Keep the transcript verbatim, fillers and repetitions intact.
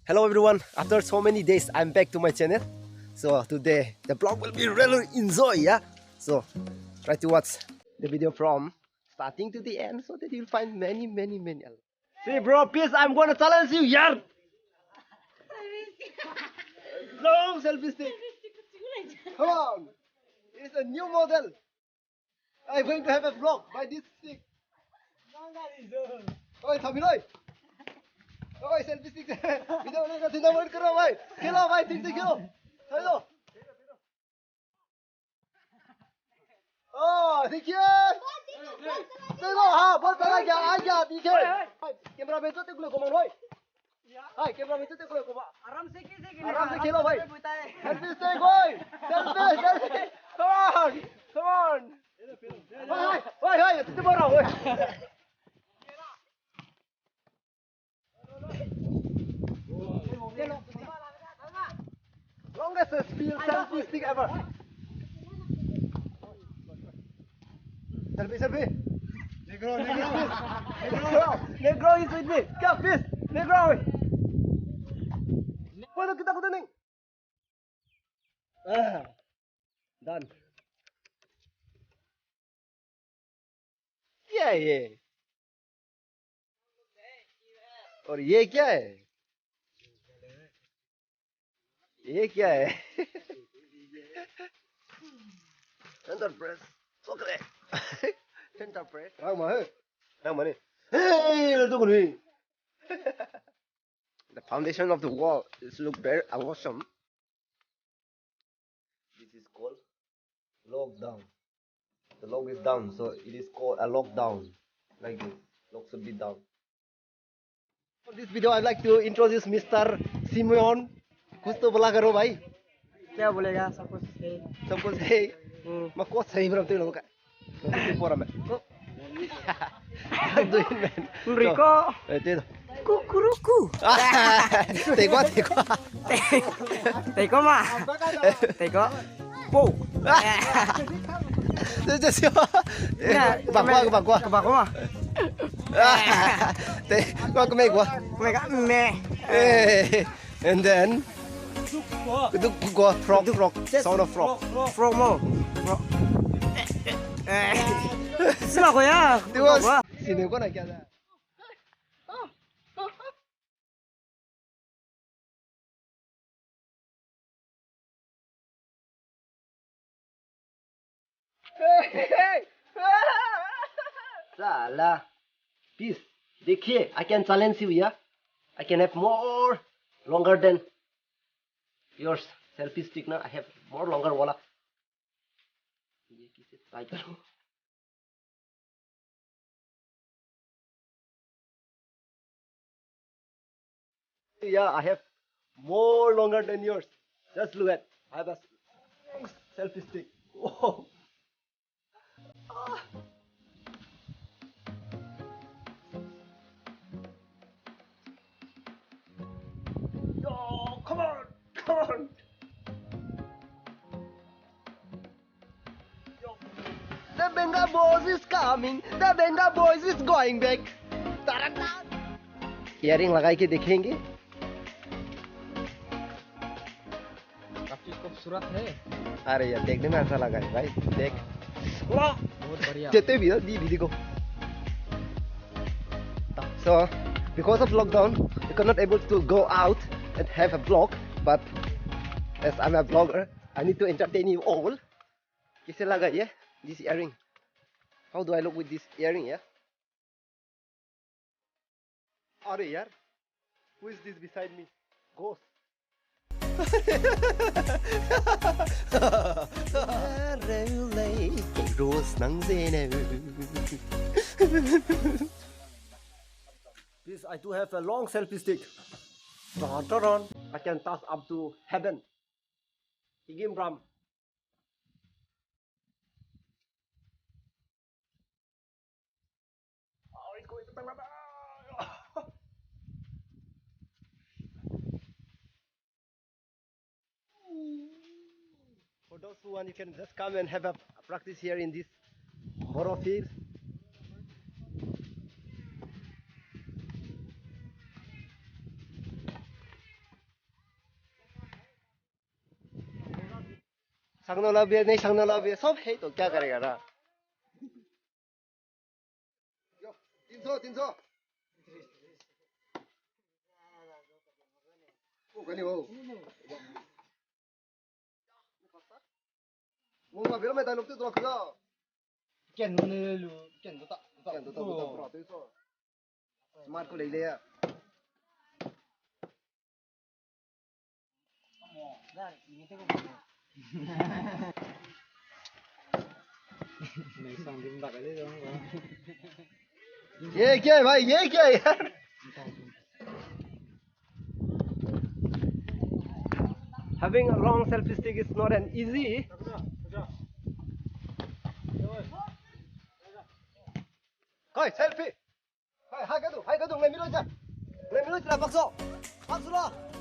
Hello everyone, after so many days, I'm back to my channel. So today, the vlog will be really enjoy, yeah? So try to watch the video from starting to the end so that you'll find many, many, many. See, bro, peace, I'm gonna challenge you, yar. Long selfie stick. Come on. It's a new model. I'm going to have a vlog by this stick. Oi, Thabiloi. Oi, selfie stick. Video बनाने का चिंता मत करो भाई. खेलो भाई, ठीक से खेलो. Hello. Oh, देखिए. देखो, हाँ, बहुत बड़ा गया, आ गया, देखिए. Camera man तो देख लो, घुमा भाई. Hai, camera man तो देख लो, घुमा. आराम से, कैसे खेलेगा? आराम से खेलो भाई. Selfie stick, oi. Selfie, selfie. Come on, come on. Hai, hai, hai, hai, itu baru, oi. Longest selfie, selfie stick ever. Selfie, selfie. Negro, Negro. Negro, Negro is with me. Come, please. Negro. Bueno, kita kuda ning. Ah, done. क्या है ये? और ये क्या है? ये क्या है? Enterprise. Chocolate. Enterprise. Rang ma he. Rang ma ni. Hey, lo tu ko ni. The foundation of the wall is look very awesome. This is called lockdown. The lock is down, so it is called a lockdown. Like this, lock should be down. For this video, I'd like to introduce Mister Simeon. कुछ तो बोला करो भाई. क्या बोलेगा? सबको सही. सबको सही. हम्म. मैं कुछ सही बोलते लोगों का. Enrico. Kukuruku. Teiko, teiko. Teiko ma. Teiko. Po. Bakua, bakua. Bakua ma. Teiko, kemei kua. Kemei ka me. Eh. And then, keduk kua, frog, frog, sound of frog. Frog mo. Frog. Sila ko ya. Sine ko na kya da? Sala. Peace. देखिए, I can challenge you, yeah? I can have more longer than yours. Selfie stick ना, I have more longer वाला. ये किसे try करूँ? Yeah, I have more longer than yours. Just look at, I have a selfie stick. Whoa. Yo, come on, come on. The Benga boys is coming. The Benga boys is going back. Tarata. Earring लगा के देखेंगे. काफी खूबसूरत है। अरे यार, देखने में अच्छा लगा है भाई, देख। वाह! बहुत बढ़िया। देते भी हो, दी भी देखो। So, because of lockdown, we cannot able to go out and have a vlog, but as I'm a vlogger, I need to entertain you all. कैसे लगा ये? This earring. How do I look with this earring, yeah? अरे यार, who is this beside me? Ghost. Rose nang zene. Please, I do have a long selfie stick. Dun, dun, dun. I can touch up to heaven. Higim Ram. For those who want, you can just come and have a practice here in this Boro field. Sangna la bie, nei sangna la bie, सब है तो क्या करेगा ना? तीन सौ, तीन सौ। ओ, कनी हो। Mungma biro mai ta luk tu drop lo. Ken ne lu, ken du ta, ken du ta, du ta, bro, tu so. Smart ku lei lei ya. Ye kya hai bhai, ye kya hai yaar? Having a wrong selfie stick is not an easy. Hai, selfie. Hai, hai ka du, hai ka du, ngai mi lo ja. Ngai mi lo ja, bakso. Bakso lo.